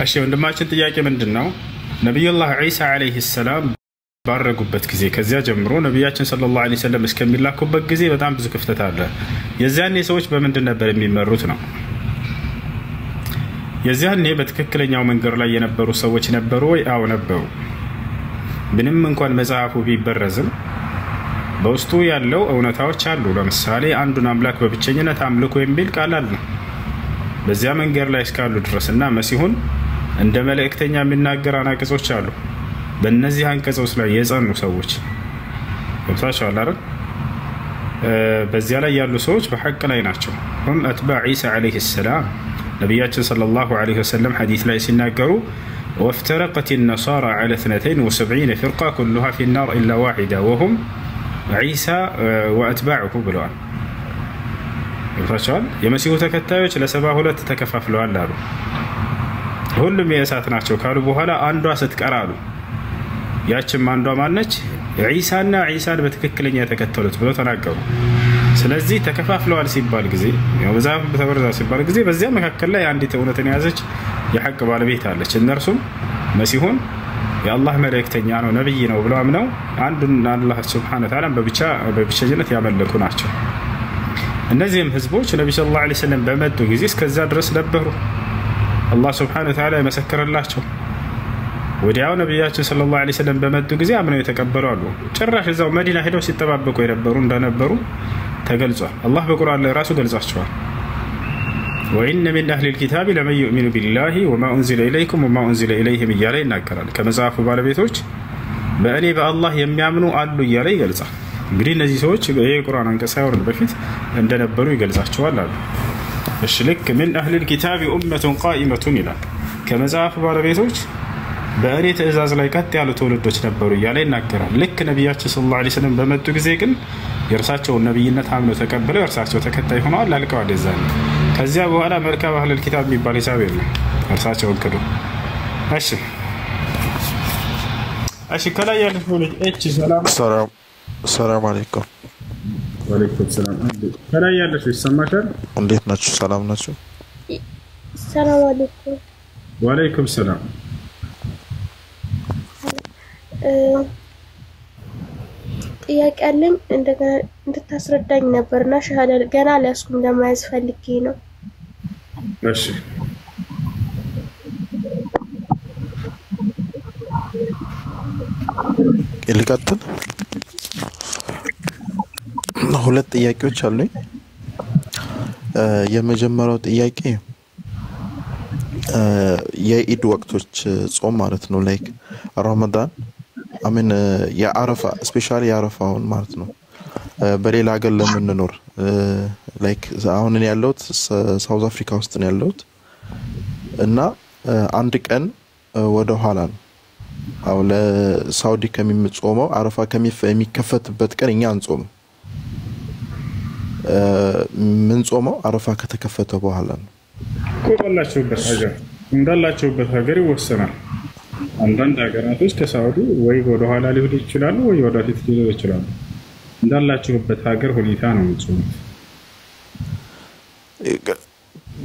እሺ ወንድማችን ጥያቄ ምንድን ነው? ነቢዩላህ ዒሳ ዓለይሂ ሰላም ባረጉበት ጊዜ ከዚያ ጀምሮ ነቢያችን ሰለላሁ ዐለይሂ ወሰለም እስከሚላኩበት ጊዜ በጣም ብዙ ክፍተት አለ። የዚያኔ ሰዎች በምንድን ነበር የሚመሩት ነው? የዚያኔ በትክክለኛው መንገድ ላይ የነበሩ ሰዎች ነበሩ ወይ? አዎ ነበሩ። ምንም እንኳን መጽሐፉ ቢበረዝም በውስጡ ያለው እውነታዎች አሉ። ለምሳሌ አንዱን አምላክ በብቸኝነት አምልኮ የሚል ቃል አለ። በዚያ መንገድ ላይ እስካሉ ድረስ እና መሲሁን እንደ መልእክተኛ የሚናገር አናቅጾች አሉ። በእነዚህ አንቀጾች ላይ የጸኑ ሰዎች ገብታችኋል አይደል? በዚያ ላይ ያሉ ሰዎች በሐቅ ላይ ናቸው። ሁም አትባዕ ዒሳ ዓለይሂ ሰላም። ነቢያችን ሰለላሁ ዐለይሂ ወሰለም ሐዲስ ላይ ሲናገሩ ወፍተረቀት ነሳራ ዐለ 72 ፍርቃ ኩሉሃ ፊ ናር ኢላ ዋሒዳ ወሁም ዒሳ ወአትባዕሁ ብለዋል። ገብታችኋል? የመሲሁ ተከታዮች ለ72 ተከፋፍለዋል አሉ። ሁሉም የእሳት ናቸው ካሉ በኋላ አንዷ ስትቀር አሉ። ያችም አንዷ ማነች? ዒሳና ዒሳን በትክክለኛ የተከተሉት ብለው ተናገሩ። ስለዚህ ተከፋፍለዋል ሲባል ጊዜ፣ መጽሐፍ ተበርዛ ሲባል ጊዜ በዚያ መካከል ላይ አንዲት እውነትን የያዘች የሐቅ ባለቤት አለች። እነርሱም መሲሁን የአላህ መልእክተኛ ነው፣ ነብይ ነው ብለው አምነው አንዱን አላህ ስብሐነ ወተዓላ በብቸኝነት ያመለኩ ናቸው። እነዚህም ህዝቦች ነቢ ሰለላሁ ዐለይሂ ወሰለም በመጡ ጊዜ እስከዛ ድረስ ነበሩ። አላህ ስብሐነ ወተዓላ የመሰከረላቸው ወዲያው ነቢያችን ሰለላሁ ዐለይሂ ወሰለም በመጡ ጊዜ አምነው የተቀበሉ አሉ። ጭራሽ እዛው መዲና ሄደው ሲጠባበቁ የነበሩ እንደነበሩ ተገልጿል። አላህ በቁርአን ላይ ራሱ ገልጿቸዋል። ወኢነ ሚን አህሊል ኪታቢ ለመን ዩእሚኑ ቢላሂ ወማ ኡንዚለ ኢለይኩም ወማ ኡንዚለ ኢለይህም እያለ ይናገራል። ከመጽሐፉ ባለቤቶች በእኔ በአላህ የሚያምኑ አሉ እያለ ይገልጻል። እንግዲህ እነዚህ ሰዎች ይህ የቁርአን አንቀጽ ሳይወርድ በፊት እንደነበሩ ይገልጻቸዋል አሉ። እሺ ልክ ሚን አህሊል ኪታቢ ኡመቱን ቃኢመቱን ይላል። ከመጽሐፉ ባለቤቶች በእኔ ትእዛዝ ላይ ቀጥ ያሉ ትውልዶች ነበሩ እያለ ይናገራል። ልክ ነቢያችን ሰለላሁ ዐለይሂ ወሰለም በመጡ ጊዜ ግን የእርሳቸውን ነቢይነት አምነው ተቀብለው የእርሳቸው ተከታይ ሆነዋል፣ አልቀዋል። የዛኔ ከዚያ በኋላ መልካም አህለል ኪታብ የሚባል ሂሳብ የለም። እርሳቸውን ክዱ። እሺ እሺ፣ ከላይ ያለችው ልጅ እች ሰላም። ሰላም አለይኩም። ወአለይኩም ሰላም። ከላይ ያለችው ይሰማሻል? እንዴት ናችሁ? ሰላም ናችሁ? ሰላም አለይኩም። ወአለይኩም ሰላም። ጥያቄ አለኝ፣ እንደገና እንድታስረዳኝ ነበርና ሸሃዳ ገና አልያዝኩም፣ ለመያዝ ፈልጌ ነው። እሺ። ልቀጥል። ሁለት ጥያቄዎች አሉኝ። የመጀመሪያው ጥያቄ የኢድ ወቅቶች ጾም ማለት ነው፣ like ረመዳን አሚን የአረፋ፣ specially የአረፋውን ማለት ነው። በሌላ ሀገር ለምንኖር፣ like አሁን እኔ ያለሁት ሳውዝ አፍሪካ ውስጥ ነው ያለሁት እና አንድ ቀን ወደ ኋላ ነው። አሁን ለሳውዲ ከሚጾመው አረፋ የሚከፈትበት ቀን እኛ አንጾምም። ምንጾመው አረፋ ከተከፈተ በኋላ ነው። እኮ ባላችሁበት ሀገር፣ እንዳላችሁበት ሀገር ይወሰናል። አንዳንድ ሀገራቶች ከሳዑዲ ወይ ወደኋላ ሊሄዱ ይችላሉ፣ ወይ ወደፊት ሊሄዱ ይችላሉ። እንዳላችሁበት ሀገር ሁኔታ ነው የምትጾሙት።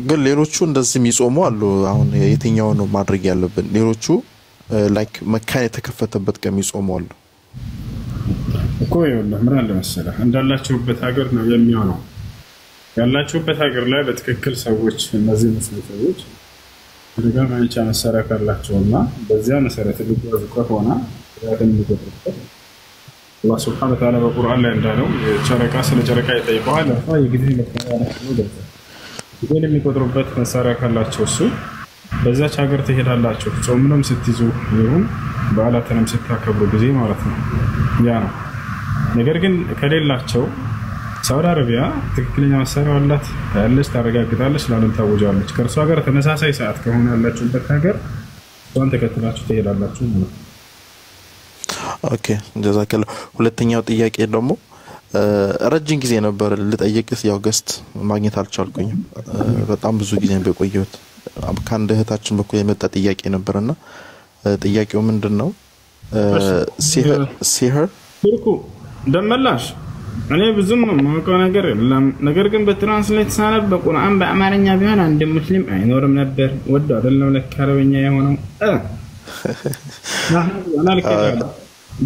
ግን ሌሎቹ እንደዚህ የሚጾሙ አሉ። አሁን የትኛው ነው ማድረግ ያለብን? ሌሎቹ like መካን የተከፈተበት ቀን የሚጾሙ አሉ። እኮ ይኸውልህ ምን አለ መሰለህ፣ እንዳላችሁበት ሀገር ነው የሚሆነው። ያላችሁበት ሀገር ላይ በትክክል ሰዎች፣ እነዚህ ሙስሊም ሰዎች አደጋ ማንቻ መሳሪያ ካላቸውና በዚያ መሰረት የሚጓዙ ከሆነ የሚቆጥሩበት፣ አላህ ስብሐነ ወተዓላ በቁርአን ላይ እንዳለው ጨረቃ፣ ስለ ጨረቃ ይጠይቀዋል። እርሷ የጊዜ መቁጠሪያ ናት ብሎ ገልጿል። ጊዜን የሚቆጥሩበት መሳሪያ ካላቸው እሱ በዛች ሀገር ትሄዳላችሁ። ጾምንም ስትይዙ ይሁን በዓላትንም ስታከብሩ ጊዜ ማለት ነው። ያ ነው። ነገር ግን ከሌላቸው ሳውዲ አረቢያ ትክክለኛ መሳሪያ አላት፣ ታያለች፣ ታረጋግጣለች፣ ለዓለም ታውጃለች። ከእርሷ ጋር ተመሳሳይ ሰዓት ከሆነ ያላችሁበት ሀገር እሷን ተከትላችሁ ትሄዳላችሁ ማለት ነው። Okay፣ ጀዛከላ። ሁለተኛው ጥያቄ ደግሞ ረጅም ጊዜ ነበር ልጠይቅህ፣ ያው guest ማግኘት አልቻልኩኝም። በጣም ብዙ ጊዜ ነው የቆየሁት። ከአንድ እህታችን በኩል የመጣ ጥያቄ ነበርና ጥያቄው ምንድን ነው? ሲህር ቱርኩ ደመላሽ። እኔ ብዙም የማውቀው ነገር የለም። ነገር ግን በ translate ሳነብ በቁርአን በአማርኛ ቢሆን አንድ ሙስሊም አይኖርም ነበር። ወዶ አይደለም ለካ አረበኛ የሆነው።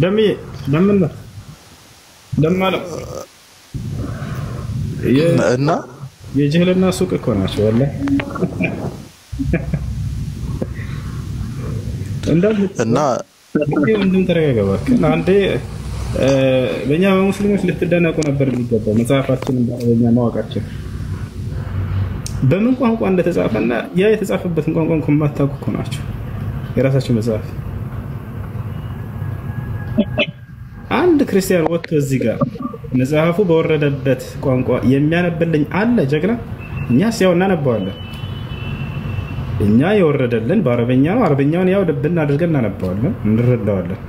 ደምዬ ደምን ደማለው እና የጅህልና ሱቅ እኮ ናቸው ወላሂ። እና ወንድም ተረጋጋ እባክህ። አንዴ በእኛ በሙስሊሞች ልትደነቁ ነበር የሚገባው መጽሐፋችንን በአረበኛ ማወቃችን በምን ቋንቋ እንደተጻፈና ያ የተጻፈበትን ቋንቋ እንኳን የማታውቁ እኮ ናቸው። የራሳቸው መጽሐፍ አንድ ክርስቲያን ወጥቶ እዚህ ጋር መጽሐፉ በወረደበት ቋንቋ የሚያነብልኝ አለ ጀግና? እኛስ ያው እናነባዋለን። እኛ የወረደልን በአረበኛ ነው። አረበኛውን ያው ልብን አድርገን እናነባዋለን፣ እንረዳዋለን።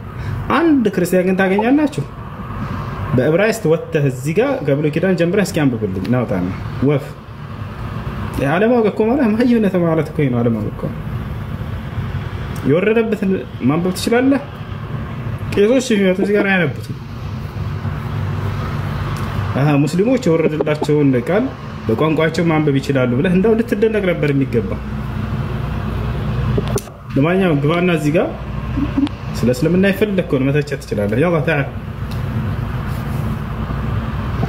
አንድ ክርስቲያን ግን ታገኛላችሁ በዕብራይስጥ ወጥተህ እዚህ ጋር ከብሉይ ኪዳን ጀምረህ እስኪ አንብብልኝ ናውጣ ነው ወፍ። አለማወቅ እኮ ማለት መሀይምነት ማለት እኮ ነው። አለማወቅ እኮ የወረደበትን ማንበብ ትችላለህ። ቄሶች ሲመጡ እዚህ ጋር አያነቡትም። ሙስሊሞች የወረደላቸውን ቃል በቋንቋቸው ማንበብ ይችላሉ ብለህ እንደው ልትደነቅ ነበር የሚገባ። ለማንኛውም ግባና እዚህ ጋር ስለ እስልምና የፈለግከውን መተቸት ትችላለህ። ያላ ተዓል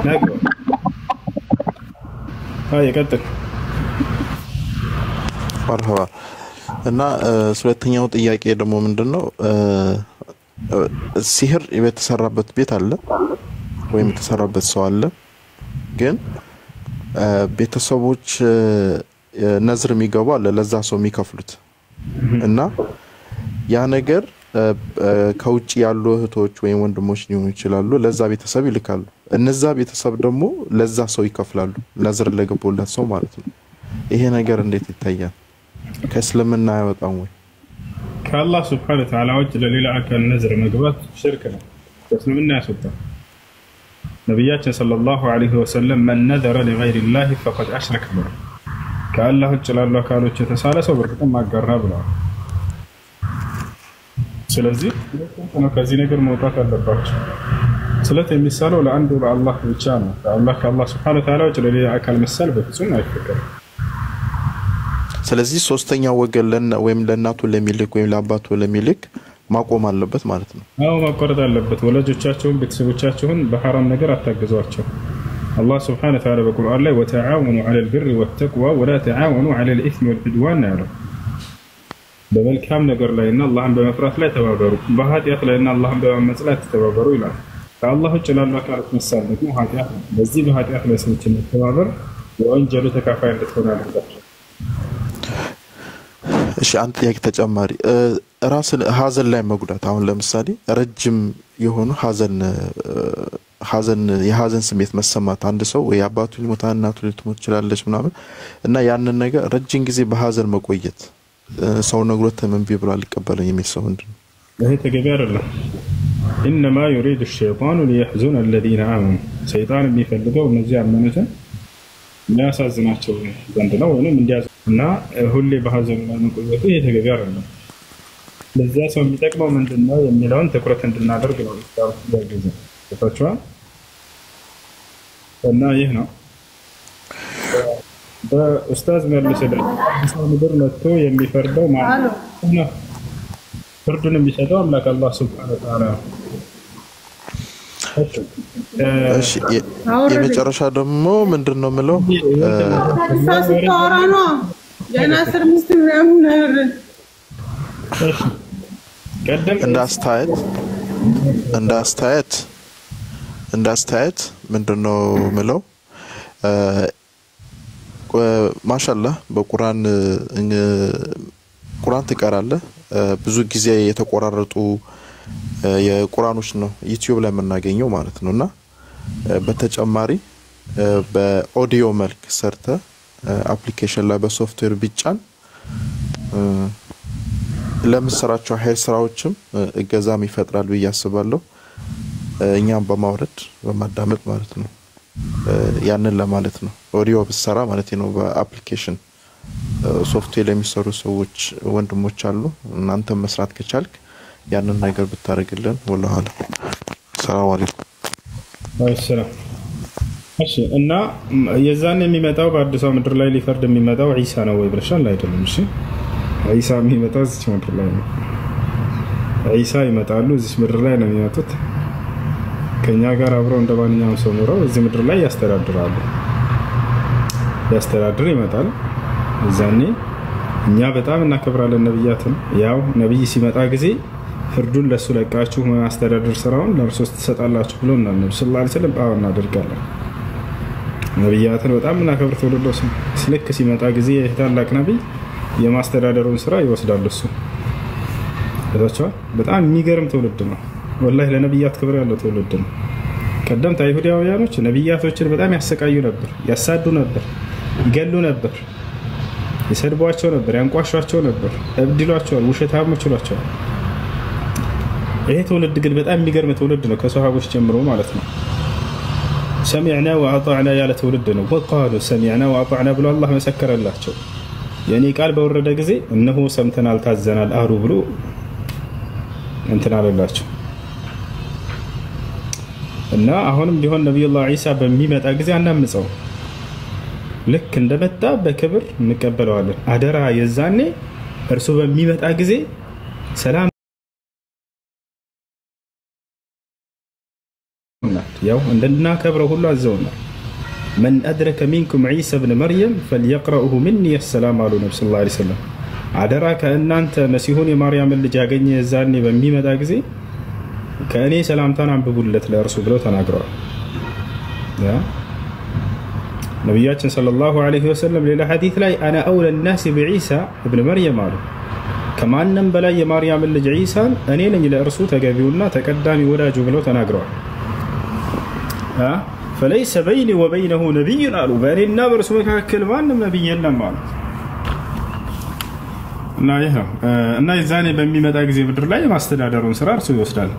ናግባ። አይ ቀጥል። መርሐባ። እና ሁለተኛው ጥያቄ ደግሞ ምንድን ነው? ሲህር የተሰራበት ቤት አለ ወይም የተሰራበት ሰው አለ። ግን ቤተሰቦች ነዝር የሚገቡ አለ ለዛ ሰው የሚከፍሉት፣ እና ያ ነገር ከውጭ ያሉ እህቶች ወይም ወንድሞች ሊሆኑ ይችላሉ፣ ለዛ ቤተሰብ ይልካሉ። እነዛ ቤተሰብ ደግሞ ለዛ ሰው ይከፍላሉ፣ ነዝር ለገቡለት ሰው ማለት ነው። ይሄ ነገር እንዴት ይታያል? ከእስልምና አይወጣም ወይ? ከአላህ ስብሐነ ወተዓላ ውጭ ለሌላ አካል ነዝር መግባት ሽርክ ነው፣ ከእስልምና ያስወጣል። ነቢያችን ሰለላሁ ዐለይሂ ወሰለም መን ነዘረ ሊገይሪላሂ ፈቀድ አሽረክ ብለዋል። ከአላህ ውጭ ላሉ አካሎች የተሳለ ሰው በእርግጥም አጋራ ብለዋል። ስለዚህ ከዚህ ነገር መውጣት አለባቸው። ስለት የሚሳለው ለአንዱ ለአላህ ብቻ ነው። ከአላህ ስብሐነ ወተዓላ ውጭ ለሌላ አካል መሳል በፍጹም አይፈቀድም። ስለዚህ ሶስተኛው ወገን ወይም ለእናቱ ለሚልክ ወይም ለአባቱ ለሚልክ ማቆም አለበት ማለት ነው። አዎ ማቋረጥ አለበት። ወላጆቻቸውን ቤተሰቦቻቸውን በሐራም ነገር አታግዟቸው። አላህ ስብሐነ ወተዓላ በቁርአን ላይ ወተዓወኑ ዐለል ቢሪ ወተቅዋ ወላ ተዓወኑ ዐለል ኢስሚ ወልዑድዋን ነው ያለው። በመልካም ነገር ላይና አላህን በመፍራት ላይ ተባበሩ፣ በኃጢአት ላይና አላህን በማመፅ ላይ ተባበሩ ይላል። ከአላህ ውጭ ላሉ አካላት መሳል ደግሞ ኃጢአት ነው። በዚህ በኃጢአት ላይ ሰዎችን መተባበር የወንጀሉ ተካፋይ እንድትሆን ያደርጋቸው። እሺ አንድ ጥያቄ ተጨማሪ፣ ራስን ሀዘን ላይ መጉዳት። አሁን ለምሳሌ ረጅም የሆኑ ሀዘን የሀዘን ስሜት መሰማት፣ አንድ ሰው ወይ አባቱ ሊሞታ እናቱ ልትሞት ትችላለች ምናምን፣ እና ያንን ነገር ረጅም ጊዜ በሀዘን መቆየት፣ ሰው ነግሮት እምቢ ብሎ አልቀበልም የሚል ሰው ምንድን ነው? ይሄ ተገቢ አይደለም። ኢነማ ዩሪዱ ሸይጣኑ ሊየሕዙነ አለዚነ አመኑ፣ ሰይጣን የሚፈልገው እነዚህ ያመኑትን የሚያሳዝናቸው ዘንድ ነው ወይም እንዲያዝ እና ሁሌ በሀዘኑ ላይ መቆየቱ ይሄ ተገቢ አይደለም። ለዚያ ሰው የሚጠቅመው ምንድን ነው የሚለውን ትኩረት እንድናደርግ ነው ያገዘ ገብቷችኋል። እና ይህ ነው በኡስታዝ መልስልኝ። ሰው ምድር መጥቶ የሚፈርደው ማለት ነው። ፍርዱን የሚሰጠው አምላክ አላህ ሱብሓነሁ ወተዓላ ነው። እሺ የመጨረሻ ደግሞ ምንድን ነው የምለው፣ ስታወራ ነው ገና 15 ምናምን። እንደ አስተያየት ምንድን ነው የምለው፣ ማሻላህ በቁርአን ቁርአን ትቀራለህ። ብዙ ጊዜ የተቆራረጡ የቁርአኖች ነው ዩቲዩብ ላይ የምናገኘው ማለት ነው። እና በተጨማሪ በኦዲዮ መልክ ሰርተ application ላይ በሶፍትዌር ቢጫን ለምሰራቸው ኸይር ስራዎችም እገዛም ይፈጥራል ብዬ አስባለሁ። እኛም በማውረድ በማዳመጥ ማለት ነው። ያንን ለማለት ነው። ኦዲዮ ብሰራ ማለት ነው። በ application software የሚሰሩ ሰዎች ወንድሞች አሉ። እናንተም መስራት ከቻልክ ያንን ነገር ብታደርግልን። ወላሁ አለም። ሰላም አለይኩም። ሰላም። እሺ፣ እና የዛን የሚመጣው በአዲሷ ምድር ላይ ሊፈርድ የሚመጣው ዒሳ ነው ወይ ብለሻል? አይደለም። እሺ፣ ዒሳ የሚመጣው እዚች ምድር ላይ ነው። ዒሳ ይመጣሉ፣ እዚች ምድር ላይ ነው የሚመጡት። ከኛ ጋር አብረው እንደ ማንኛውም ሰው ኑረው እዚህ ምድር ላይ ያስተዳድራሉ። ሊያስተዳድር ይመጣል። እዛኔ እኛ በጣም እናከብራለን ነብያትን። ያው ነብይ ሲመጣ ጊዜ ፍርዱን ለእሱ ለቃችሁ ማስተዳደር ስራውን ለእርሱ ትሰጣላችሁ ብሎ ነቢ ስ ላ ስለም። አዎ እናደርጋለን። ነብያትን በጣም እናከብር ትውልዶች። ልክ ሲመጣ ጊዜ ይህ ታላቅ ነቢይ የማስተዳደሩን ስራ ይወስዳል እሱ። ታቸዋል። በጣም የሚገርም ትውልድ ነው። ወላሂ ለነብያት ክብር ያለው ትውልድ ነው። ቀደምት አይሁዳውያኖች ነብያቶችን በጣም ያሰቃዩ ነበር፣ ያሳዱ ነበር፣ ይገሉ ነበር፣ ይሰድቧቸው ነበር፣ ያንቋሿቸው ነበር፣ እብድ ይሏቸዋል፣ ውሸታሞች ይሏቸዋል። ይሄ ትውልድ ግን በጣም የሚገርም ትውልድ ነው፣ ከሰሃቦች ጀምሮ ማለት ነው። ሰሚዕና ወአጣዕና ያለ ትውልድ ነው። ወቃሉ ሰሚዕና ወአጣዕና ብሎ አላህ መሰከረላቸው። የእኔ ቃል በወረደ ጊዜ እነሆ ሰምተናል ታዘናል አሉ ብሎ እንትን አለላቸው። እና አሁንም ቢሆን ነቢዩላህ ዒሳ በሚመጣ ጊዜ አናምፀው፣ ልክ እንደመጣ በክብር እንቀበለዋለን። አደራ የዛኔ እርሱ በሚመጣ ጊዜ ሰላም ያው እንድናከብረው ሁሉ አዘውናል። መን አድረከ ሚንኩም ዒሳ ብን መርየም ፈልየቅረኡሁ ምኒ ሰላም አሉ ነቢ ስ ላ ሰለም። አደራ ከእናንተ መሲሁን የማርያምን ልጅ ያገኘ የዛኔ በሚመጣ ጊዜ ከእኔ ሰላምታን አንብቡለት ለእርሱ ብለው ተናግረዋል። ነቢያችን ሰለላሁ ዐለይሂ ወሰለም ሌላ ሐዲት ላይ አነ አውለ ናሲ ብዒሳ እብን መርየም አሉ። ከማንም በላይ የማርያምን ልጅ ዒሳን እኔ ነኝ ለእርሱ ተገቢውና ተቀዳሚ ወዳጁ ብለው ተናግረዋል። ፈለይሰ በይኒ ወበይነሁ ነቢዩን አሉ። በእኔና በእርሱ መካከል ማንም ነቢይ የለም አሉ። እና ይህ ነው እና የዛኔ በሚመጣ ጊዜ ምድር ላይ የማስተዳደሩን ስራ እርሱ ይወስዳል።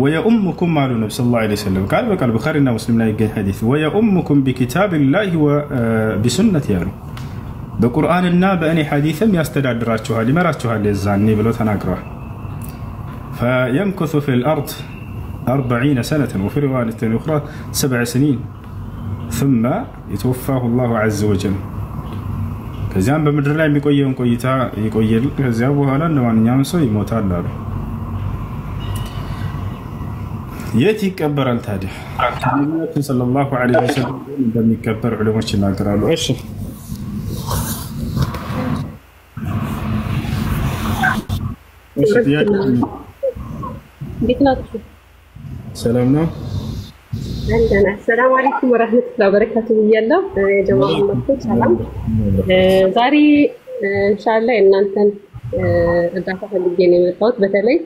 ወየኡሙኩም አሉ ነቢ صلى الله عليه وسلم፣ ቃል በቃል ቡኻሪና ሙስሊም ላይ ይገኝ ሐዲስ፣ ويؤمكم بكتاب الله وبسنتي አሉ። በቁርአንና በእኔ ሐዲስም ያስተዳድራችኋል፣ ይመራችኋል የዛኔ ብለው ተናግረዋል። فيمكث في الأرض 40 سنة وفي رواية أخرى 7 سنين ثم يتوفاه الله عز وجل። ከዚያም በምድር ላይ የሚቆየውን ቆይታ ይቆያል። ከዚያ በኋላ እንደ ማንኛውም ሰው ይሞታል አሉ። የት ይቀበራል ታዲያ? ነቢያችን صلى الله عليه وسلم እንደሚቀበር ዑለሞች ይናገራሉ። እሺ፣ እሺ፣ ጥያቄ? እንዴት ናችሁ? ሰላም ነው። አለና السلام عليكم ورحمة الله وبركاته ብያለሁ። የጀማ መጥቶ ሰላም። ዛሬ ኢንሻአላህ የእናንተን እርዳታ ፈልጌ ነው የመጣሁት። በተለይ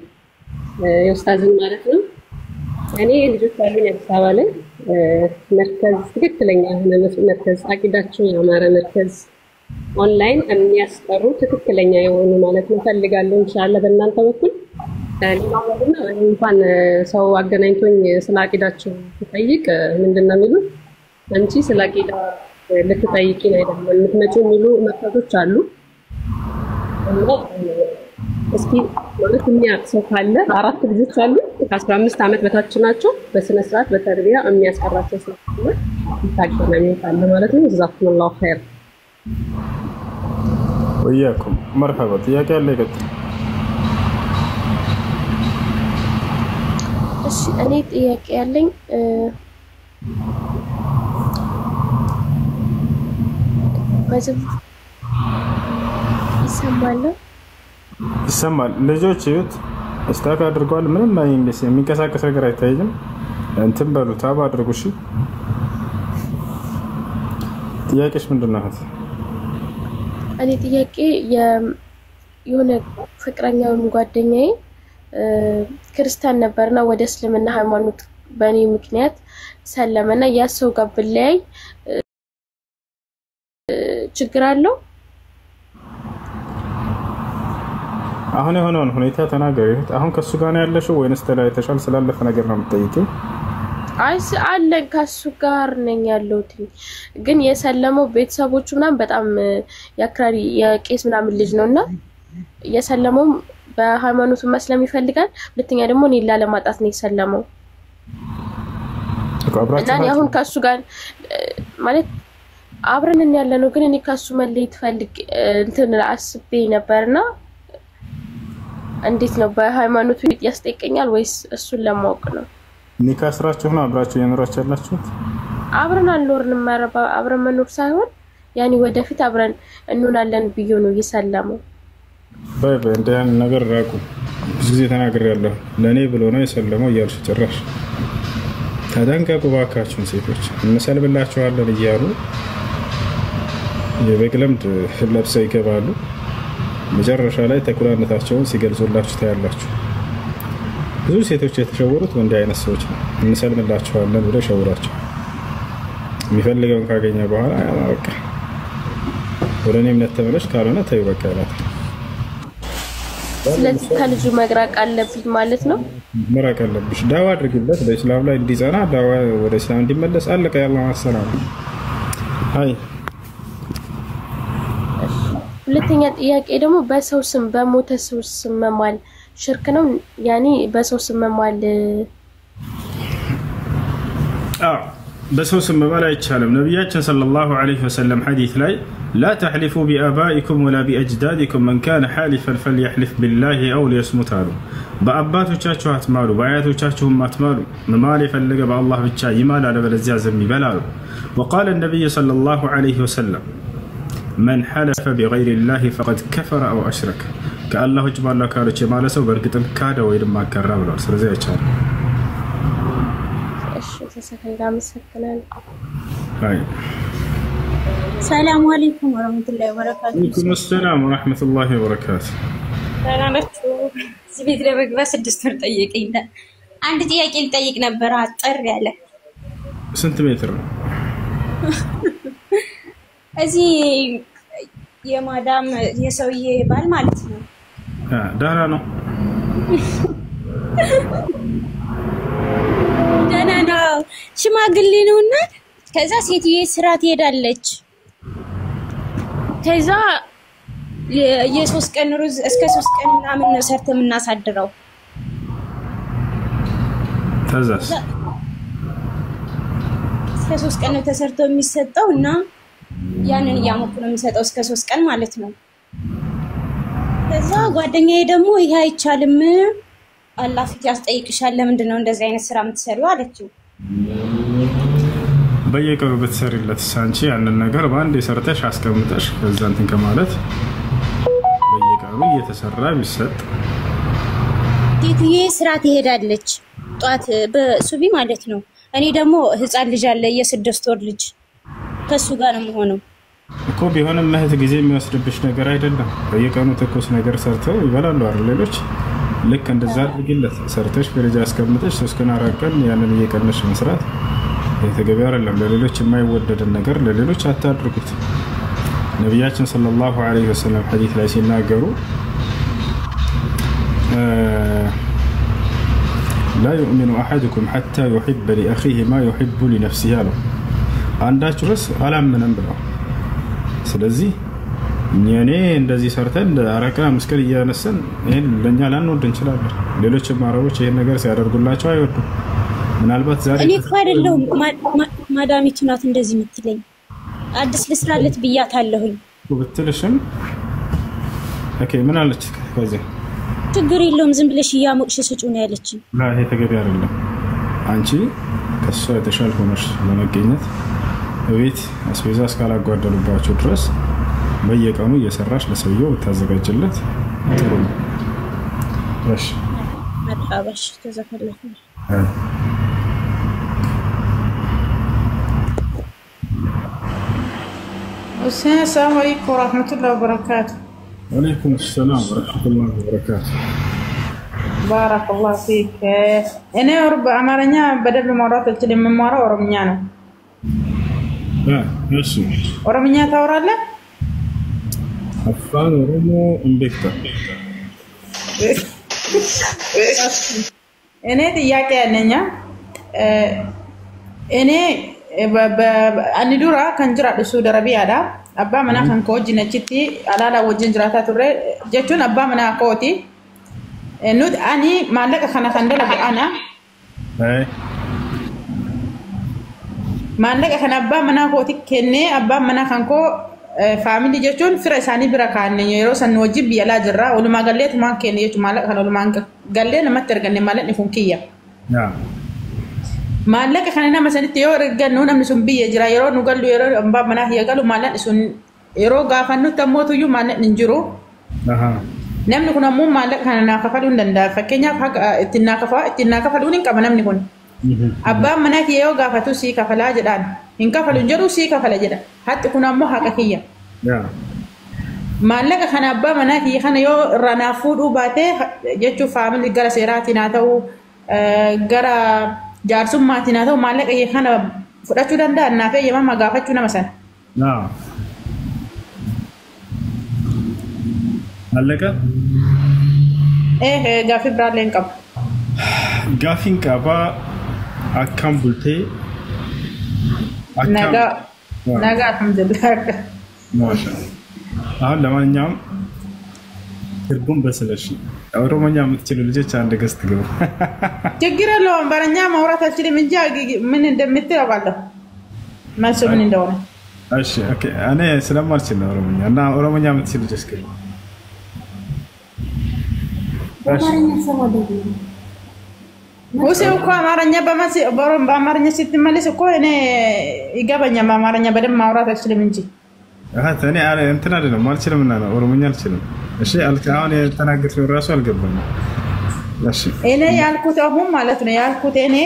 የኡስታዝን ማለት ነው። እኔ ልጆች አሉኝ አዲስ አበባ ላይ። መርከዝ፣ ትክክለኛ የሆነ መርከዝ፣ አቂዳቸው ያማረ መርከዝ፣ ኦንላይን የሚያስቀሩ ትክክለኛ የሆኑ ማለት ነው ፈልጋለሁ ኢንሻአላህ በእናንተ በኩል። ሌላው ደግሞ እኔ እንኳን ሰው አገናኝቶኝ ስለ አቂዳቸው ስጠይቅ ምንድን ነው የሚሉት? አንቺ ስለ አቂዳ ልትጠይቂን አይደለም የምትመጪው የሚሉ መርከዞች አሉ። እና እስኪ ማለት የሚያውቅ ሰው ካለ፣ አራት ልጆች አሉ፣ ከ15 ዓመት በታች ናቸው። በስነ ስርዓት በተርቢያ የሚያስቀራቸው ሰው ካለ፣ ታገናኙ ካለ ማለት ነው። جزاكم الله خير። وإياكم፣ مرحبا። ጥያቄ ያለ ይቀጥል። እሺ፣ እኔ ጥያቄ ያለኝ ይሰማል? ይሰማል። ልጆች እዩት፣ stuck አድርገዋል። ምንም የሚንቀሳቀስ ነገር አይታይም። እንትን በሉ፣ tap አድርጉ። እሺ፣ ጥያቄሽ ምንድን ነው እህት? እኔ ጥያቄ የሆነ ፍቅረኛ ወይም ጓደኛዬ ክርስቲያን ነበርና ወደ እስልምና ሃይማኖት በእኔ ምክንያት ሰለመና ያ ሰው ጋር ብለያይ ችግር አለው? አሁን የሆነውን ሁኔታ ተናገሪ። አሁን ከእሱ ጋር ነው ያለሽው ወይንስ ተለያይተሻል? ስላለፈ ነገር ነው የምትጠይቂው? አይ፣ አለን፣ ከሱ ጋር ነኝ ያለሁት። ግን የሰለመው ቤተሰቦቹ ምናምን በጣም የአክራሪ የቄስ ምናምን ልጅ ነው እና የሰለመውም በሃይማኖቱ መስለም ይፈልጋል። ሁለተኛ ደግሞ እኔን ላለማጣት ነው የሰለመው። እና እኔ አሁን ከሱ ጋር ማለት አብረን ያለ ነው፣ ግን እኔ ከሱ መለየት ፈልግ እንትን አስቤ ነበርና እንዴት ነው በሃይማኖቱ ያስጠይቀኛል ወይስ እሱን ለማወቅ ነው? ኒካ ስራችሁ ነው አብራችሁ የኖራችሁ ያላችሁት? አብረን አልኖርንም። አብረን መኖር ሳይሆን ያኔ ወደፊት አብረን እንሆናለን ብዬ ነው የሰለመው። በይ በይ እንደ ያን ነገር ራቁ። ብዙ ጊዜ ተናግሬያለሁ። ለእኔ ብሎ ነው የሰለመው እያልሽ ጭራሽ ተጠንቀቁ ባካችሁን ሴቶች፣ እንሰልምላችኋለን እያሉ የበግ ለምድ ለብሰው ይገባሉ። መጨረሻ ላይ ተኩላነታቸውን ሲገልጹላችሁ ታያላችሁ። ብዙ ሴቶች የተሸወሩት በእንዲህ አይነት ሰዎች ነው። እንሰልምላችኋለን ብለው ይሸውራቸው። የሚፈልገውን ካገኘ በኋላ በቃ ወደ እኔ እምነት ተመለሽ፣ ካልሆነ ተይው በቃ ይላታል። ስለዚህ ከልጁ መራቅ አለብኝ ማለት ነው። መራቅ አለብሽ። ዳዋ አድርጊለት፣ በኢስላም ላይ እንዲጸና፣ ዳዋ ወደ ኢስላም እንዲመለስ። አለቀ። ያለው አሰራር። አይ ሁለተኛ ጥያቄ ደግሞ በሰው ስም በሞተ ሰው ስም መማል ሽርክ ነው? ያኔ በሰው ስም መማል አዎ በሰው ስም መማል አይቻልም። ነቢያችን صلى الله عليه وسلم ሐዲስ ላይ لا تحلفوا بآبائكم ولا بأجدادكم من كان حالفا فليحلف بالله أو ليصمت አሉ። በአባቶቻችሁ አትማሉ፣ በአያቶቻችሁም አትማሉ። መማል የፈለገ በአላህ ብቻ ይማል፣ አለበለዚያ ዝም ይበል አሉ። وقال النبي صلى الله عليه وسلم من حلف بغير الله فقد كفر أو أشرك፣ ከአላህ ውጭ ባሉ አካሎች የማለ ሰው በእርግጥም ካደ ወይም አጋራ ብለዋል። ስለዚህ አይቻልም። እሺ ተሰከላ አመሰግናለሁ። አይ ሰላሙ አለይኩም ወረህመቱላሂ ወበረካቱ። ወአለይኩም ሰላም ወረህመቱላሂ ወበረካቱ። ደህና ናችሁ? እዚህ ቤት ለመግባት 6 ወር ጠየቀኝ። አንድ ጥያቄ ልጠይቅ ነበር አጠር ያለ። ስንት ሜትር ነው? እዚህ የማዳም የሰውዬ ባል ማለት ነው። ደህና ነው። ደህና ነው። ሽማግሌ ነውና ከዛ ሴትዬ ስራ ትሄዳለች። ከዛ የ3 ቀን ሩዝ እስከ 3 ቀን ምናምን ነው ሰርተን የምናሳድረው። ከዛስ እስከ 3 ቀን ነው ተሰርቶ የሚሰጠው እና ያንን እያሞቁ ነው የሚሰጠው እስከ 3 ቀን ማለት ነው። ከዛ ጓደኛዬ ደግሞ ይሄ አይቻልም፣ አላህ ፊት ያስጠይቅሻል፣ ለምንድን ነው እንደዚህ አይነት ስራ የምትሰሪው አለችው። በየቀኑ ብትሰሪለት አንቺ ያንን ነገር በአንድ የሰርተሽ አስቀምጠሽ ከዛ እንትን ከማለት በየቀኑ እየተሰራ ቢሰጥ። ሴትዬ ስራ ትሄዳለች ጧት በሱቢ ማለት ነው። እኔ ደግሞ ህፃን ልጅ አለ የ6 ወር ልጅ ከሱ ጋር ነው የምሆነው እኮ። ቢሆንም እህት ጊዜ የሚወስድብሽ ነገር አይደለም። በየቀኑ ትኩስ ነገር ሰርተው ይበላሉ አይደል ሌሎች። ልክ እንደዛ አድርጊለት፣ ሰርተሽ ፍሪጅ አስቀምጠሽ 3 ቀን 4 ቀን ያንን እየቀነሽ መስራት ተገቢ አይደለም። ለሌሎች የማይወደድን ነገር ለሌሎች አታድርጉት። ነቢያችን ሰለላሁ ዐለይሂ ወሰለም ሐዲስ ላይ ሲናገሩ ላ ዩእሚኑ አሐድኩም ሐታ ዩሒበ ሊአኺህ ማ ዩሒቡ ሊነፍሲህ አሉ። አንዳችሁ ድረስ አላመነም ብለዋል። ስለዚህ እኔ እንደዚህ ሰርተን 4 ቀን 5 ቀን እያነሰን ይህን ለእኛ ላንወድ እንችላለን። ሌሎችም አረቦች ይህን ነገር ሲያደርጉላቸው አይወዱም። ምናልባት ዛሬ እኔ እኮ አይደለሁም ማዳሚቱ ናት እንደዚህ የምትለኝ። አዲስ ልስራለት ብያታለሁኝ ብትልሽም okay ምን አለች? ከዚህ ችግር የለውም ዝም ብለሽ እያሞቅሽ ስጪው ነው ያለችኝ። ይሄ ተገቢ አይደለም። አንቺ ከሷ የተሻለ ሆነሽ ለመገኘት እቤት አስቤዛ እስካላጓደሉባቸው ድረስ በየቀኑ እየሰራሽ ለሰውየው ብታዘጋጅለት ጥሩ ነው። እሺ መርሐባሽ ተዘከለኩ። ሰላም አለይኩም ወራህመቱላሂ ወበረካቱ። ወአለይኩም ሰላም ወራህመቱላሂ ወበረካቱ። ባረከላሁ ፊክ። እኔ አማርኛ በደንብ ማውራት አልችልም። የምማረው ኦሮምኛ ነው። እሺ ኦሮምኛ ታወራለህ? አፋን ኦሮሞ እንቤክታ። እኔ ጥያቄ ያለኛ እኔ ani dura kan jiraadhu Suudi Arabiyaadha. Abbaa manaa kan koo wajjin achitti alaalaa wajjin jiraataa turre jechuun abbaa manaa kooti. Nuti ani maallaqa kana kan dalagu ana. Maallaqa kana abbaa manaa kooti kennee abbaan manaa kan koo family jechuun fira isaanii bira kaanne yeroo san wajjin biyya alaa jirra. Walumaa galleetumaan kenne jechuun maallaqa kana walumaan gallee namatti erganne maallaqni kun kiyya. Maallaqa kana nama sanitti yoo ergannu namni sun biyya jira yeroo nu gallu yeroo abbaan manaa kiyya galu maallaqni sun yeroo gaafannutti ammoo tuyyuu maallaqni hin jiru. Namni kun ammoo maallaqa kana naa kafaluu hin danda'a. Fakkeenyaaf haqa ittiin naa kafaluun hin qaba namni kun. Abbaan manaa kiyya yoo gaafatu sii kafalaa jedhaan. Hin kafalu hin jedhu sii kafala jedha. Haqi kun ammoo haqa kiyya. Maallaqa kana abbaa manaa kiyya kana yoo irraa naaf fuudhuu baate jechuun family gara seeraatiin haa ta'u gara jaarsummaatiin haa ta'u maallaqa kiyya kana fudhachuu danda'a naaf eeyyamama gaafachuu nama sana. Maallaqa? Gaaffii biraallee hin qabu. Gaaffiin qabaa akkam bultee? Nagaa nagaa alhamdulillah. አሁን ለማንኛውም ትርጉም በስለሽ ኦሮሞኛ የምትችሉ ልጆች አንድ ገዝት ግቡ። ችግር የለውም። አማርኛ ማውራት አልችልም እንጂ ምን እንደምትል አውቃለሁ። መልሱ ምን እንደሆነ። እሺ okay። እኔ ስለማልችል ነው ኦሮሞኛ እና ኦሮሞኛ የምትችሉ ልጆች ግቡ። ውሴ እኮ አማርኛ በአማርኛ ስትመልስ እኮ እኔ ይገባኛል። በአማርኛ በደንብ ማውራት አልችልም እንጂ እኔ እንትን አይደለም አልችልም እና ነው ኦሮሞኛ አልችልም። እሺ አሁን የተናገርሽው እራሱ አልገባኝም። እሺ እኔ ያልኩት አሁን ማለት ነው ያልኩት እኔ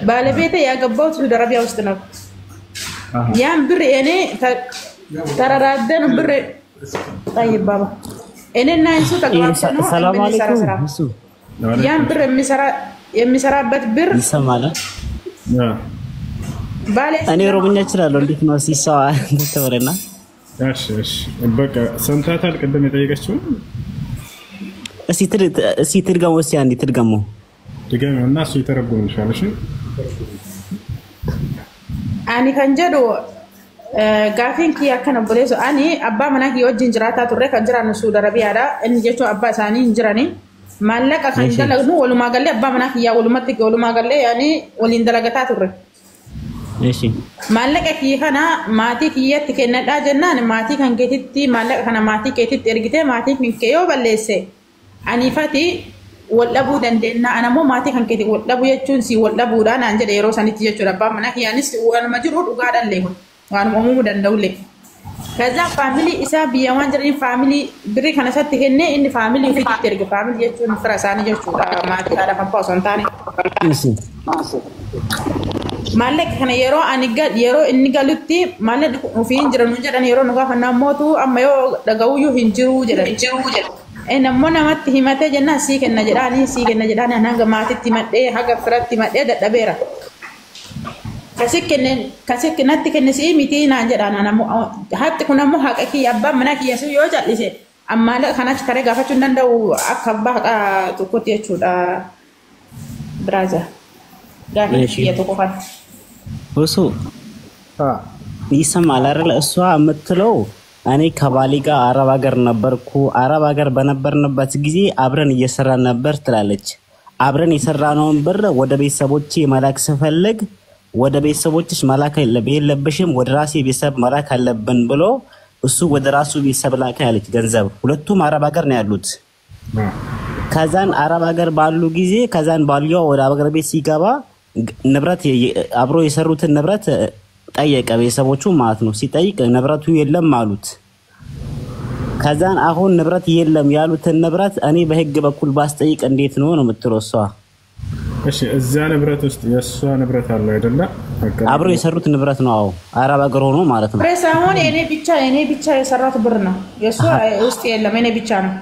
ባለቤቴ ያገባሁት ሳውዲ አረቢያ ውስጥ ነው። ያን ብር እኔ ተረራደን ብር ጠይብ ባባ እኔና እሱ ተግባብተን ነው የምንሰራ ስራ። ያን ብር የሚሰራበት ብር ይሰማል። እኔ ኦሮሞኛ እችላለሁ። እንዴት ነው ሲሳዋ ተወረና? እሺ እሺ በቃ ሰምታታል። ቅድም የጠየቀችው እስቲ ትድገመው፣ እስቲ አንዴ ትድገመው፣ ድገሚው እና እሱ ይተረጉምልሻል። እሺ ani kan jedhu gaafiin kiyya akkana obboleessu ani abbaa manaa kiyya wajjin jiraataa turre kan jiraannu Saudi Arabiyaadha. Inni jechuun abbaa isaanii hin jirani. Maallaqa kan dalagnu walumaa gallee abbaa manaa kiyyaa walumatti walumaa gallee yaani waliin dalagataa turre. Maallaqa kiyya kana maatii kiyyatti kennadhaa jennaan maatii kan keetitti maallaqa kana maatii keetitti ergitee maatii kan kee yoo balleesse anifati wal dhabuu dandeenya. Ana immoo maatii kan keetti wal dhabuu jechuun si wal dhabuudha naan jedhe yeroo sanitti jechuudha. Abbaan manaa kiyyaanis waanuma jiru dhugaadhaan kun waanuma uumamuu danda'ullee. ከዛ family isaa biyya waan jedhaniin family birrii kana isatti kennee inni family ofiitti erge. Family jechuun fira isaanii jechuudha. Maatii haadha abbaa osoo hin taane. Maallaqa kana yeroo ani yeroo inni galutti maallaqni kun ofii hin jiran jedhan yeroo nu gaafannaa mootu amma yoo dhaga'uyyuu hin jiru jedhan. Nammoo namatti himatee jennaan sii kenna jedhaanii sii kenna jedhaanii hanga maatitti himadhee haga firatti himadhee dadhabeera. Kasi natti kenne sii miti naan jedhaan haqi kun ammoo haqa kiyya abbaan manaa kiyya sun yoo jal'ise maallaqa kana achi taree gaafachuu hin danda'u akka abbaa haqa tokkotti jechuudha. Biraaza gaafii kiyya tokko kana. እሱ ይሰማል አይደል? እሷ የምትለው እኔ ከባሌ ጋር አረብ ሀገር ነበርኩ። አረብ ሀገር በነበርንበት ጊዜ አብረን እየሰራን ነበር ትላለች። አብረን የሰራነውን ብር ወደ ቤተሰቦቼ መላክ ስፈልግ ወደ ቤተሰቦችሽ መላክ የለብሽም ወደ ራሴ ቤተሰብ መላክ አለብን ብሎ እሱ ወደ ራሱ ቤተሰብ ላከ ያለች ገንዘብ። ሁለቱም አረብ ሀገር ነው ያሉት። ከዛን አረብ ሀገር ባሉ ጊዜ ከዛን ባልየው ወደ አገር ቤት ሲገባ ንብረት አብሮ የሰሩትን ንብረት ጠየቀ፣ ቤተሰቦቹ ማለት ነው። ሲጠይቅ ንብረቱ የለም አሉት። ከዛን አሁን ንብረት የለም ያሉትን ንብረት እኔ በህግ በኩል ባስጠይቅ እንዴት ነው ነው የምትለው እሷ። እሺ እዛ ንብረት ውስጥ የእሷ ንብረት አለ አይደለ? አብሮ የሰሩት ንብረት ነው። አዎ አረብ ሀገር ሆኖ ማለት ነው። ብሬ ሳይሆን እኔ ብቻ የሰራት ብር ነው የእሷ ውስጥ የለም፣ እኔ ብቻ ነው።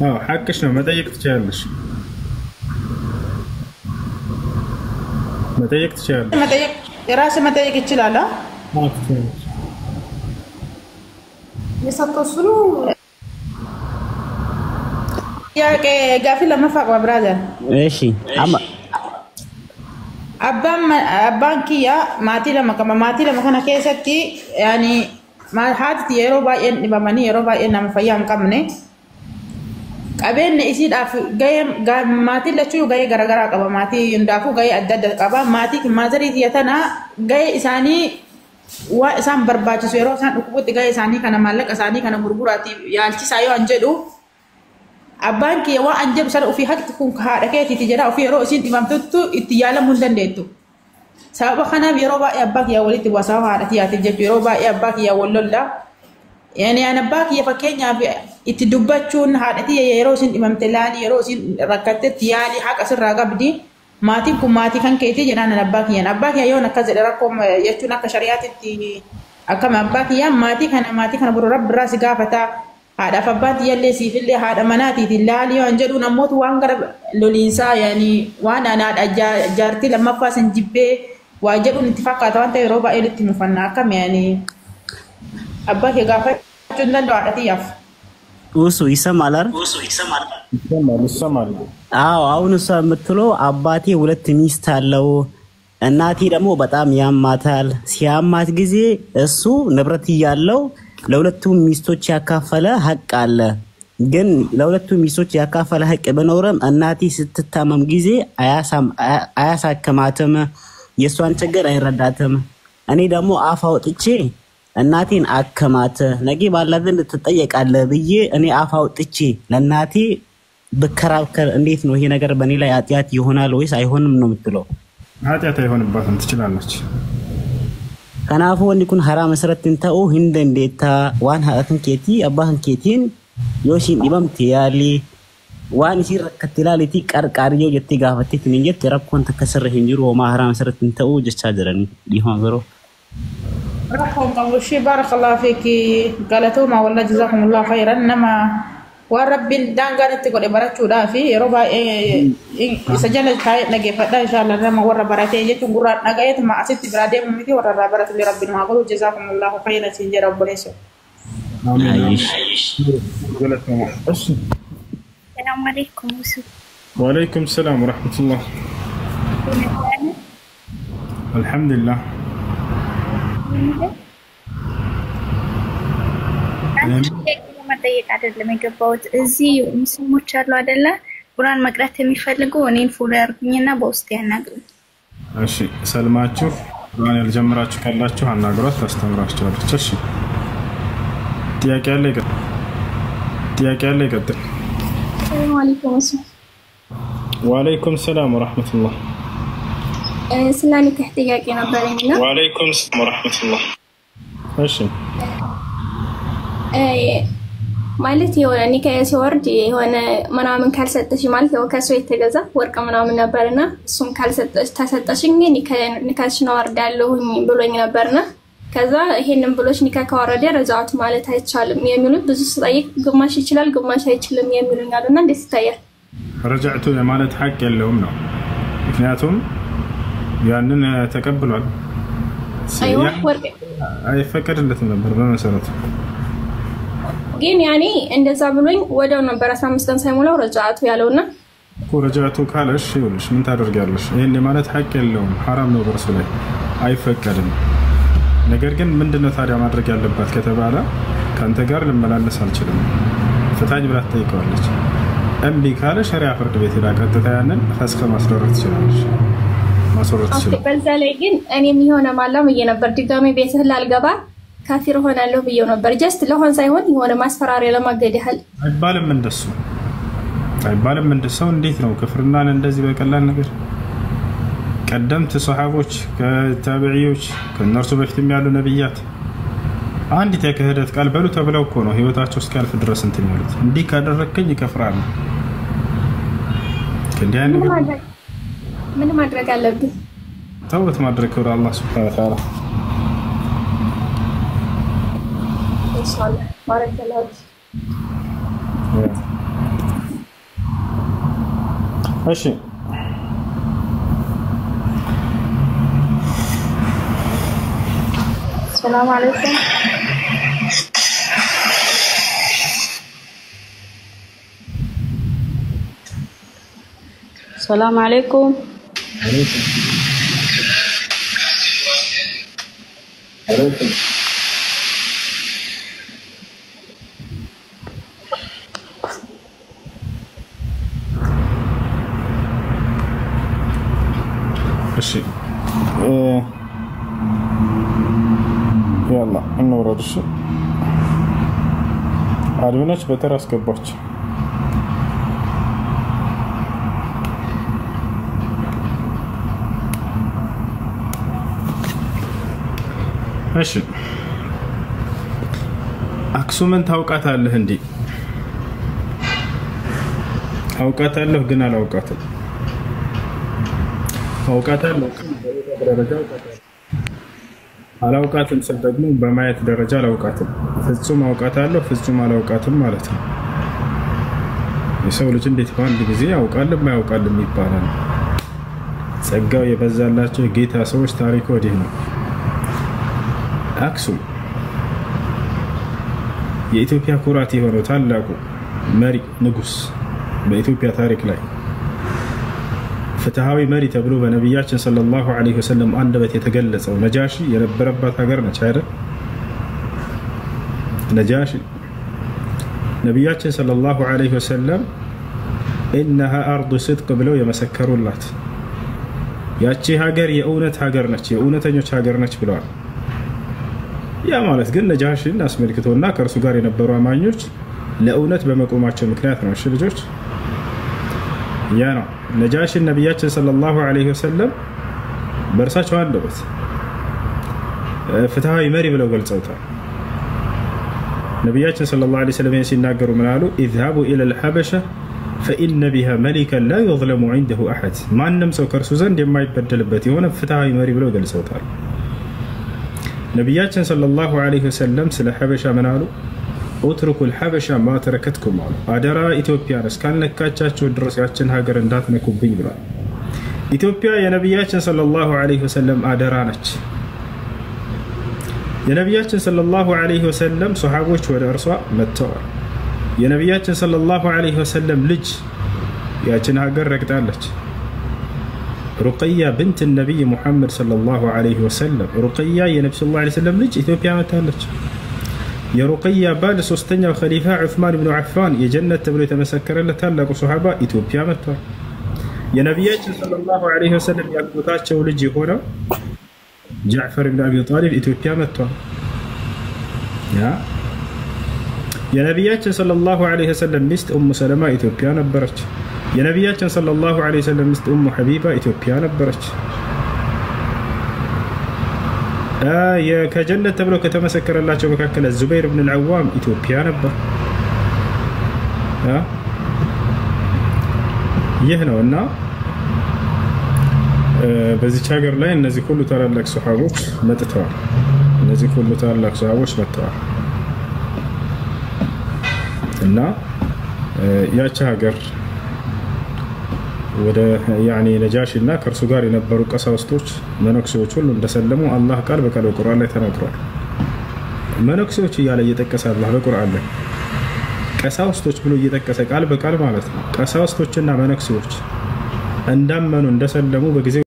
አዎ ሐቅሽ ነው፣ መጠየቅ ትችያለሽ። መጠየቅ ትችያለሽ። መጠየቅ የራስ መጠየቅ ይችላል። አዎ ትችያለሽ። የሰጠው እሱ ነው። ጥያቄ gaaffii lammaffaa qaba brother. እሺ Abbaan kiyya maatii lama qaba. Maatii lama kana keessatti yaani haati yeroo baay'een dhibamanii yeroo baay'ee nama fayyaa hin qabne. Qabeenya isiidhaaf gahee maatiin lachuu gahee garaagaraa qaba. Maatii hundaafuu gahee adda adda qaba. Maatii maazarii tiyya tana gahee isaanii waa isaan barbaachisu yeroo isaan dhukkubutti gahee isaanii kana maallaqa isaanii kana gurguraatiif yaalchisaa yoo an jedhu abbaan kiyya waa an jedhu sana ofii haqti kun haadha keetiiti jedha ofii yeroo isiin dhibamtuttu itti yaalamuu hin dandeettu. Sababa kanaaf yeroo baay'ee abbaa kiyya walitti bu'a sababa haadha tiyyaatiif jechuudha yeroo baay'ee abbaa kiyya wal lolla. Yani an abbaa kiyya fakkeenyaaf itti dubbachuun haadha tiyya yeroo isin dhibamte laali yeroo isin rakkattetti yaali haqa sirraa qabdi. Maatiin kun maatii kan keetii jedhaan an abbaa kiyyaan. Abbaa kiyya yoon akkas jedhe rakkoo jechuun akka shari'aatitti akkama abbaa kiyyaan maatii kana boru rabbi irraa si gaafata. Haadhaaf abbaan tiyyallee siifillee haadha manaatiitiin laali yoo an jedhuun ammootu waan gara loliinsaa yani waan an haadha jaartii lammaffaa san jibbee waa jedhuun itti fakkaata waan ta'e yeroo baay'ee walitti mufanna akkam yani abbaa kee gaafachuu hin danda'u haadha tiyyaaf. እሱ ይሰማል አይደል? ይሰማል ይሰማል። አዎ አሁን እሷ የምትለው አባቴ ሁለት ሚስት አለው፣ እናቴ ደግሞ በጣም ያማታል። ሲያማት ጊዜ እሱ ንብረት እያለው ለሁለቱም ሚስቶች ያካፈለ ሀቅ አለ። ግን ለሁለቱም ሚስቶች ያካፈለ ሀቅ ቢኖርም እናቴ ስትታመም ጊዜ አያሳክማትም፣ የእሷን ችግር አይረዳትም። እኔ ደግሞ አፍ አውጥቼ እናቴን አከማት ነገ ባላ ዘንድ ትጠየቃለህ ብዬ እኔ አፍ አውጥቼ ለእናቴ ብከራከር እንዴት ነው ይሄ ነገር በእኔ ላይ ኃጢአት ይሆናል ወይስ አይሆንም ነው የምትለው? ኃጢአት አይሆንባትም፣ ትችላለች። Kanaafuu wanni kun haraama sirratti hin ta'u hin dandeettaa waan haadha keetii abbaa keetiin yoo ishiin dhibamte yaali waan isiin rakkatte ilaaliitii qarqaari yoo jettee gaafatteetiin hin jette rakkoon takka sirra hin jiru homaa haraama sirratti hin ta'u jechaa jiranii dhiifama biroo. Rakkoon qabu ishee baarakallahu fiiki galatooma walla jazakumullahu khairan nama waan rabbiin daangaan itti godhe barachuudhaaf yeroo baay'ee isa jala taa'ee dhageeffadha inshallah nama warra baratee jechuun gurraan dhagayeetuma asitti biraa deemu miti warra irraa baratullee rabbiin haa godhu jazakumullahu khairan siin jedha obboleessa. አይሽ እሺ ሰላም አለይኩም ውሱ ወአለይኩም ሰላም ወረሕመቱላህ። አልሐምዱሊላህ። አንድ ጥያቄ ለመጠየቅ አይደለም የገባሁት። እዚህ ሙስሊሞች አሉ አይደለ? ቁርአን መቅራት የሚፈልጉ እኔን follow ያርጉኝና በውስጥ ያናግሩኝ። እሺ ሰልማችሁ ቁርአን ያልጀመራችሁ ካላችሁ አናግሯት፣ ታስተምራችኋለች። እሺ ጥያቄ ያለ ይቀጥል። ጥያቄ ያለ ይቀጥል። ሰላም አለይኩም ውሱ። ወአለይኩም ሰላም ወረሕመቱላህ። ስለ ኒካህ ጥያቄ ነበረኝና ወአለይኩም ሰላም ወረሕመቱላህ። እሺ ማለት የሆነ ኒካህ ሲወርድ የሆነ ምናምን ካልሰጠሽ ማለት ያው ከሰው የተገዛ ወርቅ ምናምን ነበርና እሱም ካልሰጠሽ ተሰጠሽኝ ኒካሽን አወርዳለሁኝ ብሎኝ ነበርና ከዛ ይሄንን ብሎሽ ኒካ ካወረደ ረጃዓት ማለት አይቻልም የሚሉት ብዙ ስጠይቅ ግማሽ ይችላል ግማሽ አይችልም የሚሉኝ አሉና እንዴት ይታያል? ረጃዕቱ የማለት ሐቅ የለውም ነው። ምክንያቱም ያንን ተቀብሏል፣ አይዋ ወርቅ አይፈቀድለትም ነበር በመሰረቱ። ግን ያኔ እንደዛ ብሎኝ ወዲያው ነበር 15 ቀን ሳይሞላው ረጃዓቱ ያለውና እኮ ረጃዕቱ ካለሽ ይኸውልሽ ምን ታደርጊያለሽ? ይህን የማለት ሐቅ የለውም፣ ሐራም ነው በእርሱ ላይ አይፈቀድም። ነገር ግን ምንድነው ታዲያ ማድረግ ያለባት ከተባለ ከአንተ ጋር ልመላለስ አልችልም ፍታኝ ብላ ትጠይቀዋለች። እምቢ ካለ ሸሪዓ ፍርድ ቤት ሄዳ ቀጥታ ያንን ፈስኸ ማስደረግ ትችላለች፣ ማስወረድ ትችላለች። በዛ ላይ ግን እኔም የሆነ ማላም ብዬ ነበር ድጋሜ ቤትህ ላልገባ ካፊር ሆናለሁ ብዬው ነበር። just ለሆን ሳይሆን የሆነ ማስፈራሪያ ለማገድ ያህል። አይባልም፣ እንደሱ አይባልም። እንደሰው እንዴት ነው ክፍርናን እንደዚህ በቀላል ነገር? ቀደምት ሰሓቦች ከታቢዒዎች ከእነርሱ በፊትም ያሉ ነቢያት አንዲት የክህደት ቃል በሉ ተብለው እኮ ነው ህይወታቸው እስኪያልፍ ድረስ እንትን ያሉት። እንዲህ ካደረግከኝ ይከፍራሉ። ከእንዲህ አይነት ነገር ምን ማድረግ አለብኝ? ተውበት ማድረግ ወደ አላህ ስብሐነ ወተዓላ። ኢንሻአላህ ባረከላሁ። እሺ ሰላም አለይኩም። ሰላም አለይኩም። እሺ ያላ እንውረድ። እሺ አድምኖች በተራ አስገባቸው። እሺ አክሱምን ታውቃታለህ እንዴ? አውቃታለሁ ግን አላውቃትም። አውቃታለሁ ደረጃ አላውቃትም ስል ደግሞ በማየት ደረጃ አላውቃትም። ፍጹም አውቃታለሁ፣ ፍጹም አላውቃትም ማለት ነው። የሰው ልጅ እንዴት በአንድ ጊዜ ያውቃልም አያውቃልም ይባላል? ጸጋው የበዛላቸው ጌታ ሰዎች ታሪክ ወዲህ ነው። አክሱም የኢትዮጵያ ኩራት የሆነው ታላቁ መሪ ንጉስ፣ በኢትዮጵያ ታሪክ ላይ ፍትሃዊ መሪ ተብሎ በነቢያችን ሰለላሁ ዐለይሂ ወሰለም አንደበት የተገለጸው ነጃሺ የነበረባት ሀገር ነች አይደል? ነጃሺ ነቢያችን ሰለላሁ ዐለይሂ ወሰለም ኢነሃ አርዱ ስድቅ ብለው የመሰከሩላት ያቺ ሀገር የእውነት ሀገር ነች፣ የእውነተኞች ሀገር ነች ብለዋል። ያ ማለት ግን ነጃሺን አስመልክቶና ከእርሱ ጋር የነበሩ አማኞች ለእውነት በመቆማቸው ምክንያት ነው። እሺ ልጆች፣ ያ ነው ነጃሽን ነቢያችን ሰለላሁ ዐለይሂ ወሰለም በእርሳቸው አንደበት ፍትሃዊ መሪ ብለው ገልጸውታል። ነቢያችን ሰለላሁ ዐለይሂ ወሰለም ሲናገሩ ምን አሉ? اذهبوا إلى الحبشة فإن بها ملكا لا يظلم عنده أحد፣ ማንም ሰው ከእርሱ ዘንድ የማይበደልበት የሆነ ፍትሃዊ መሪ ብለው ገልጸውታል። ነቢያችን ሰለላሁ ዐለይሂ ወሰለም ስለ ሐበሻ ምን አሉ? اتركوا الحبشة ما تركتكم አሉ። አደራ ኢትዮጵያን እስካልነካቻቸው ድረስ ያችን ሀገር እንዳትነኩብኝ ብሏል። ኢትዮጵያ የነቢያችን ሰለላሁ ዐለይሂ ወሰለም አደራ ነች። የነቢያችን ሰለላሁ ዐለይሂ ወሰለም ሶሐቦች ወደ እርሷ መጥተዋል። የነቢያችን ሰለላሁ ዐለይሂ ወሰለም ልጅ ያችን ሀገር ረግጣለች። ሩቅያ ብንት ነቢይ ሙሐመድ ሰለላሁ ዐለይሂ ወሰለም፣ ሩቅያ የነቢ ሰለላሁ ዐለይሂ ወሰለም ልጅ ኢትዮጵያ መጥታለች። የሩቅያ ባል ሶስተኛው ኸሊፋ ዑስማን ብኑ ዓፋን የጀነት ተብሎ የተመሰከረለት ታላቁ ሶሐባ ኢትዮጵያ መጥቷል። የነቢያችን ሰለላሁ ዐለይሂ ወሰለም ያጎታቸው ልጅ የሆነው ጃዕፈር ብን አቢ ጣሊብ ኢትዮጵያ መጥቷል። የነቢያችን ሰለላሁ ዐለይሂ ወሰለም ሚስት ኡሙ ሰለማ ኢትዮጵያ ነበረች። የነቢያችን ሰለላሁ ዐለይሂ ወሰለም ሚስት ኡሙ ሐቢባ ኢትዮጵያ ነበረች። ከጀነት ተብሎ ከተመሰከረላቸው መካከል ዙበይር ብን አልዓዋም ኢትዮጵያ ነበር። ይህ ነው እና በዚች ሀገር ላይ እነዚህ ሁሉ ታላላቅ ሰሃቦች መጥተዋል። እነዚህ ሁሉ ታላላቅ ሰሃቦች መጥተዋል እና ያቺ ሀገር ወደ ያኔ ነጃሺ እና ከእርሱ ጋር የነበሩ ቀሳውስቶች፣ መነኩሴዎች ሁሉ እንደሰለሙ አላህ ቃል በቃል በቁርአን ላይ ተናግሯል። መነኩሴዎች እያለ እየጠቀሰ አላህ በቁርአን ላይ ቀሳውስቶች ብሎ እየጠቀሰ ቃል በቃል ማለት ነው። ቀሳውስቶችና መነኩሴዎች እንዳመኑ እንደሰለሙ በጊዜው